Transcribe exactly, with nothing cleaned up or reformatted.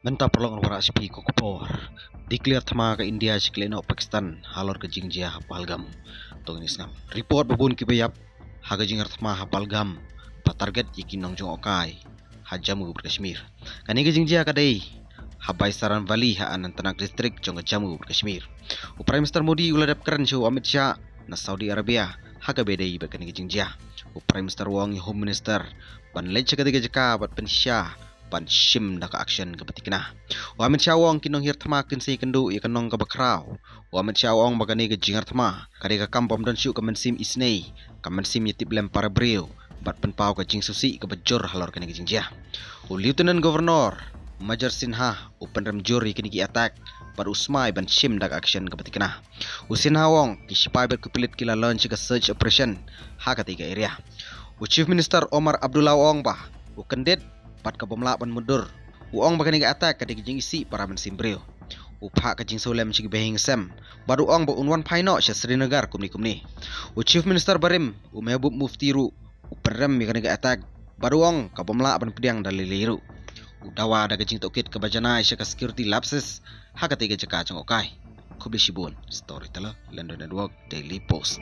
Mynta paralok ngan wanrah sha phi ka khubor. Declare thma ka India sha ki lehnoh Pakistan halor ka jingjia ha Pahalgam. To ngin sngap. Report ba bun kiba ïap ha ka jingrthma ha Pahalgam ba target ïa ki nongjngohkai ha Jammu bad Kashmir. Kane ka jingjia ka dei ha Baisaran Valley ha Anantnag District jong ka Jammu bad Kashmir. U Prime Minister Modi u la dep kren sha u Amit Shah na Saudi Arabia ha kaba ïadei bad kane ka jingjia. U Prime Minister u ong ïa u Home Minister ban leit sha katei ka jaka bad pynshisha ban shim da ka action kaba thikna. U Amit Shah u ong ki nonghiar thma kin sa ïakynduh ïa ka nong kaba khraw. U Amit Shah u ong ba kane ka jingrthma ka dei ka kam bym don shuh ka mynsiem isynei, ka mynsiem ïatiplem para briew bad pynpaw ka jingsngewsih kaba jur halor kane ka jingjia. U Lieutenant Governor Major Sinha u pynrem jur ïa kine ki attack bad u smai ban shim da ka action kaba thikna. U Sinha u ong ki sipai bad ki pulit ki la launch ïa ka search operation ha katei ka area. U Chief Minister Omar Abdullah u ong ba u kyndit bad ka bym lah ban mutdur. U ong ba kane ka attack ka dei ka jingisih para mynsiem briew. U phah ka jingsngewlem sha ki baheng sem bad u ong ba un wan phai noh sha Srinagar kumne kumne. U Chief Minister barim u Mehbub Mufti ruh u pynrem ïa kane ka attack bad u ong ka bym lah ban pdiang da lei lei ruh. U dawa da ka jingtohkit kaba janai sha ka security lapses ha katei ka jaka jngohkai. Khublei shibun. Storyteller, London Network, Daily Post.